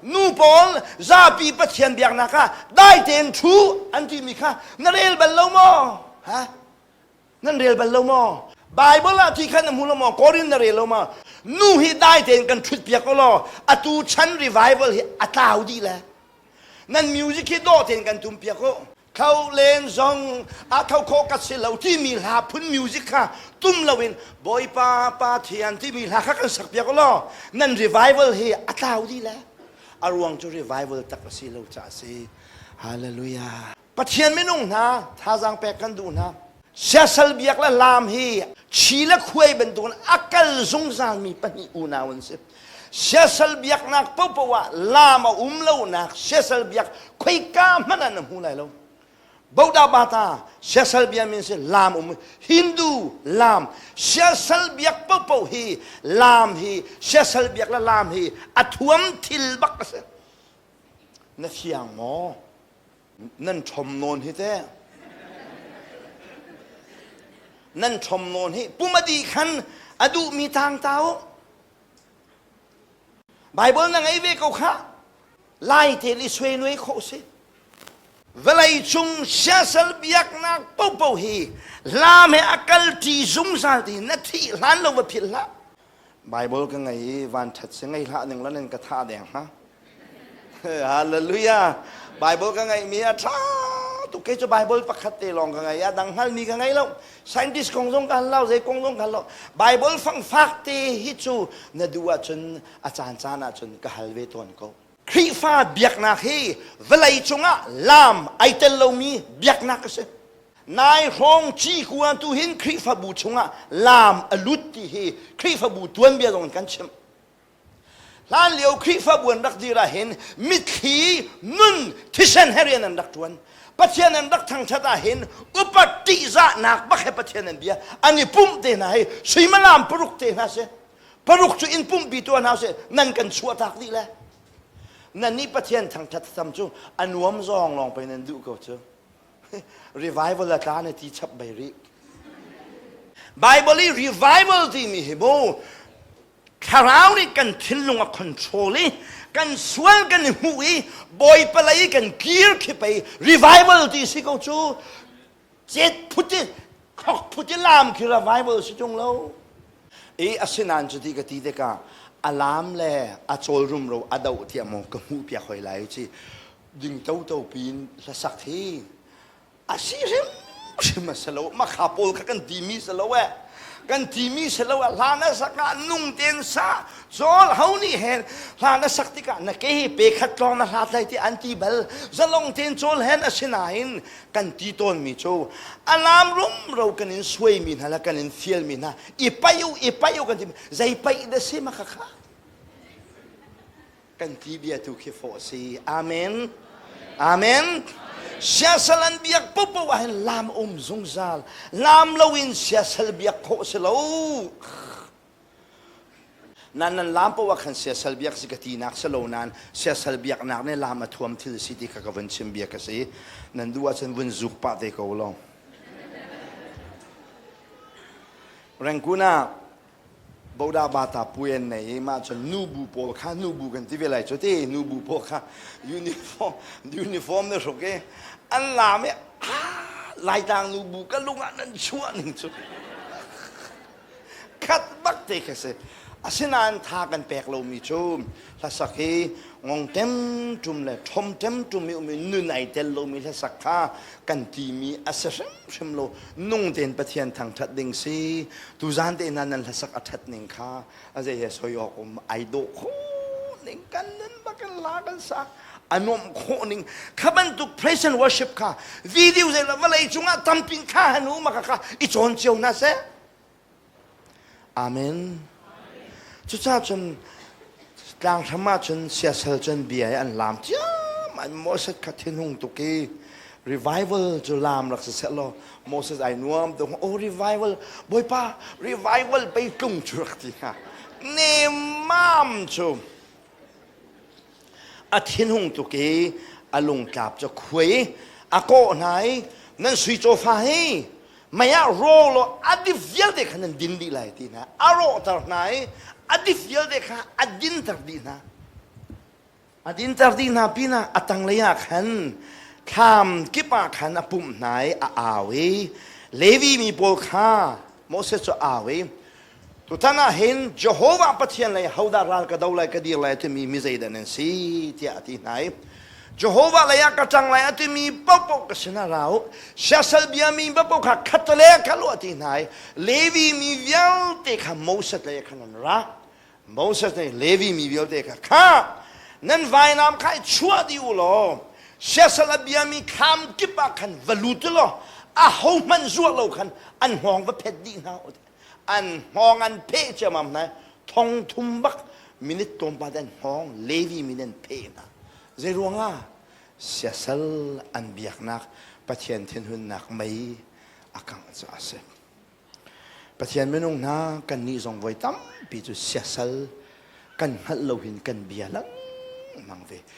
Nu pawl zapi Pathian biaknak ah dai tein ṭhu an timi kha na rel bal lo maw? Ha? Nan rel bal lo maw? Bible ah ti khan na hmu lo maw? Korin na rel lo maw? Nu hi dai tein kan ṭhut piak law atu chan revival hi a tlau dih le. Nan music hi dawh tein kan tum piak u. Tho len zong a tho khawh ka si lo timi hla phun music kha tum loin Bawipa Pathian timi hla kha kan sak piak law nan revival hi a tlau dih le. A ruang cu revival tak a si lo caah a si. Hallelujah. Pathian minung hna thazaang pek kan duh hna. Siasal biak le laam hi chi le khuai bantukin a kal zungzalmi pahnih unau an si. Siasal biaknak paohpaoh ah laam a um lonak siasal biak khoika hmanh ah na hmu lai lo. Boda bata siasal bia min si laam um Hindu laam siasal biak paohpaoh hi laam hi siasal biak le laam hi a thuam thil bak a si. Na fiang maw? Nan ṭhom nawn hi teh. Nan ṭhom nawn hi pumadi khan a duhmi tang ta u. Bible na ngei ve ko kha. Lai tein i suai nuai khawh si. Vawlei cung siasal biaknak popo hi lam he a kalṭi zungzal ti na thih hlan lo va philh hlah. Bible ka ngei i van ṭhat si ngei hlah ning la nan ka thah deng ha. Hallelujah. Bible ka ngeihmi a ṭha tuk. Kei cu Bible pakhat te lawng ka ngei. A dang hngalmi ka ngei lo. Scientist kong zong ka hal lo, zei kong zong ka hal lo. Bible fangfak te hi cu na duh ahcun a caan caan ahcun ka hal ve tawn ko. Khrihfa biaknak hi vawlei cungah laam ai tel lomi biaknak a si. Nai hrawng cikua tu hin Khrihfabu chungah laam a lut ti hi Khrihfabu tuanbia zong in kan chimh. Hlanlio Khrihfabu an rak dir ahhin mitthli nun thisen he rian an rak ṭuan. Pathian an rak thangṭhat ahhin upat ṭihzahnak bak he Pathian an bia. An i pumh te hna hi suimilam paruk te hna si. Paruk cu in pumhpi tuah hna sih nan kan chuahtak dih le. Nan nih Pathian thangṭhat tam cu a nuam zawng lawng pei nan duh ko cu. Revival a tla na ti chap bei rih. Bible i revival timi hi mu Thlarau nih kan thinlung a control i kan sual kan i hmuh i Bawipa lei kan kir khi pei revival ti si ko cu cet phut i khok phut i lam khi revival si tung lo i asinain cuti ka ti tikah a lam le a cawl rumro a doh tiah maw ka hmuh piak hoi lai ci ding toto piin hlasak hi A si hrimhrim a si lo. Makha pawl kha kan timi si lo eh. Kan timi si lo eh. Hla na sak ah nung tein sa. Cawl ho nih hen hla na sak tikah na ke hi pe khat tlawng na hlat lai ti an ti bal. Zalong tein cawl hen a si nain kan ti tawnmi cu a lam rumro kan in suaimi hna le kan in fialmi hna i paih u i paih u kan ti zei paih dah si makha kha kan ti bia tu khi fawh si. Amen. Amen. Siasal an biak popo ah hin lam um zungzal. Lam loin siasal biak khawh si lo. Nan nan lam poah khan siasal biak si ka tinak si lo nan siasal biaknak nih lam a thuam thil si ti kha ka vun chim bia ka si. Nan duh ahcun vun zuk pah te ko lo. Rengkun ah Boda bata pui an nei i mah cun nubu pawl kha nubu kan ti ve lai cu ti nubu pawl kha uniform uniform na hruk i an laam i Laitlang nubu ka lung ah nan chuah ning cu khat bak te kha si asinain tha kan pek lomi cu hlasak hi ngong tem tum le thom tem tum i um i nun ai tel lomi hlasak kha kan timi a si hrimhrim lo nung tein Pathian thangṭhat ding si tuzan te hna nan hlasak a ṭhat ning kha a zei he soi awk um ai dawh khawh ning kan nun bak kan la kan sa a nuamh khawh ning kha bantuk praise and worship kha video zei la vawlei cungah tampin kha hanu maka kha i cawn cio hna seh Amen. Cucaah cun tlanghram ah cun siasal cun bia i an laam ciam an Moses kha thinhung tuk i revival cu laam rak si seh law Moses ai nuam tuk oh revival bawipa revival pei tlung cu rak ti hnga nemmam cu a thinhung tuk i a lungtlap cu khuai i a kawh hna i nan sui cawfa hi mei ah raw law a dip vialte kha nan din dih lai ti hna a rawhter hna i a dip vialte kha a dinter dih hna. A dinter dih hna pinah a tanglei ah khan thlam kip ah khan a pumh hna i a au i Levi mi pawl kha Moses cu a au i, "Tutan ah hin Jehovah Pathian lei hodah ral ka do lai, ka dir lai timi mi zeidah nan si?" tiah a ti hna i, "Jehovah lei ah ka ṭang lai a timi paohpaoh ka sinah ra u, siasal biami paohpaoh kha khattale kal u," a ti hna i Levi mi vialte kha Moses lei ah khan an ra. Moses nih Levi mi vialte kha, "Kha nan vainam kha i chuah dih u law siasal a biami thlam kip ah khan va lut u law ahohmanh zuah lo khan an hngawng va phet dih hna u." An hngawng an pheh ciammam hna. Thong thum bak minute tlawmpal an hngawng Levi mi an pheh hna. Zei ruangah? Siasal an biaknak Pathian thinhunnak mei a kangh caah a si. Pathian minung hna, kannih zong voi tampi cu siasal kan hngalh lo hin kan bia lengmang ve.